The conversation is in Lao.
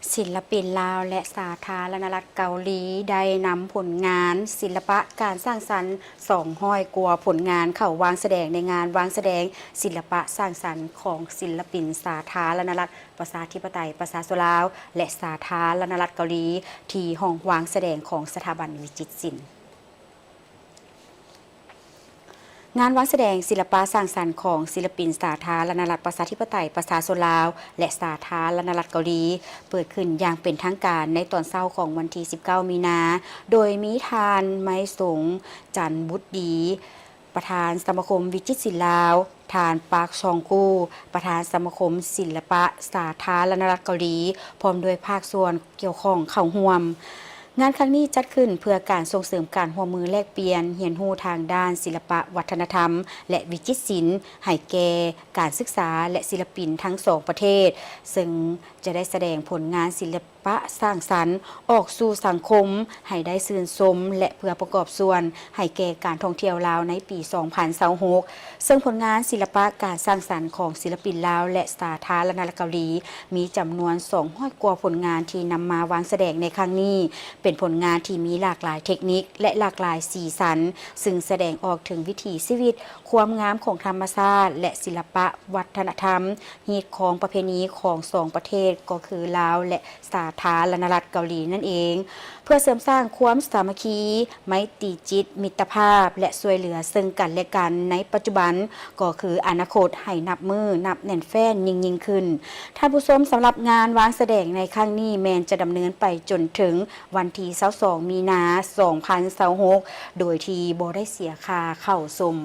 ສິນລະປິນລາວ ແລະ ສາທາລະນະລັດເກົາຫຼີ ໄດ້ນຳຜົນງານສິນລະປະການສ້າງສັນ ສອງຮ້ອຍກວ່າຜົນງານ ເຂົ້າວາງສະແດງໃນງານວາງສະແດງສິນລະປະສ້າງສັນຂອງສິນລະປິນສາທາລະນະລັດ ປະຊາທິປະໄຕ ປະຊາຊົນລາວ ແລະ ສາທາລະນະລັດເກົາຫຼີ ທີ່ຫ້ອງວາງສະແດງຂອງສະຖາບັນວິຈິດສິນ. ງານວາງສະແດງສິນລະປະສ້າງສັນຂອງສິນລະປິນສາທາລະນະລັດ ປະຊາທິປະໄຕ ປະຊາຊົນລາວ ແລະ ສາທາລະນະລັດເກົາຫຼີ ເປີດຂຶ້ນຢ່າງເປັນທາງການໃນຕອນເຊົ້າຂອງວັນທີສິບເກົ້າ ມີນາ ໂດຍມີທ່ານ ໄມສົງ ຈັນບຸດດີ ປະທານສະມາຄົມວິຈິດສິນລາວ, ທ່ານ ປາກຊອງກູ ປະທານສະມາຄົມສິນລະປະສາທາລະນະລັດເກົາຫຼີ ພ້ອມດ້ວຍພາກສ່ວນກ່ຽວຂ້ອງເຂົ້າຮ່ວມ. ງານຄັ້ງນີ້ຈັດຂຶ້ນເພື່ອການສົ່ງເສີມການຮ່ວມມືແລກປ່ຽນຮຽນຮູ້ທາງດ້ານສິລະປະວັດທະນະທຳ ແລະ ວິຈິດສິນ ໃຫ້ແກ່ການສຶກສາ ແລະ ສິລະປິນທັງສອງປະເທດ, ເຊິ່ງຈະໄດ້ສະແດງຜົນງານສິລະປະສ້າງສັນອອກສູ່ສັງຄົມໃຫ້ໄດ້ຊື່ນຊົມ ແລະ ເພື່ອປະກອບສ່ວນໃຫ້ແກ່ການທ່ອງທ່ຽວລາວໃນປີສອງພັນຊາວຫົກ ເຊິ່ງຜົນງານສິລະປະການສ້າງສັນຂອງສິລະປິນລາວ ແລະ ສາທາລະນະລັດເກົາຫຼີ ມີຈຳນວນສອງຮ້ອຍກວ່າຜົນງານທີ່ນຳມາວາງສະແດງໃນຄັ້ງນີ້ ເປັນຜົນງານທີ່ມີຫຼາກຫຼາຍເທັກນິກ ແລະ ຫຼາກຫຼາຍສີສັນ, ຊຶ່ງສະແດງອອກເຖິງວິຖີຊີວິດ, ຄວາມງາມຂອງທຳມະຊາດ ແລະ ສິລະປະວັດທະນະທຳ, ຮີດຄອງປະເພນີຂອງສອງປະເທດ ກໍຄືລາວ ແລະ ສາທາລະນະລັດເກົາຫຼີນັ້ນເອງ. ເພື່ອເສີມສ້າງຄວາມສາມັກຄີ, ໄມຕີຈິດ, ມິດຕະພາບ ແລະ ຊ່ວຍເຫຼືອເຊິ່ງກັນແລະກັນໃນປັດຈຸບັນ ກໍຄືອະນາຄົດໃຫ້ນັບມື້ນັບແໜ້ນແຟ້ນຍິ່ງໆຂຶ້ນ. ທ່ານຜູ້ຊົມ, ສຳລັບງານວາງສະແດງໃນຄັ້ງນີ້ແມ່ນຈະດຳເນີນໄປຈົນເຖິງວັນທີຊາວສອງ ມີນາ ສອງພັນຊາວຫົກ ໂດຍທີ່ບໍ່ໄດ້ເສຍຄ່າເຂົ້າຊົມ.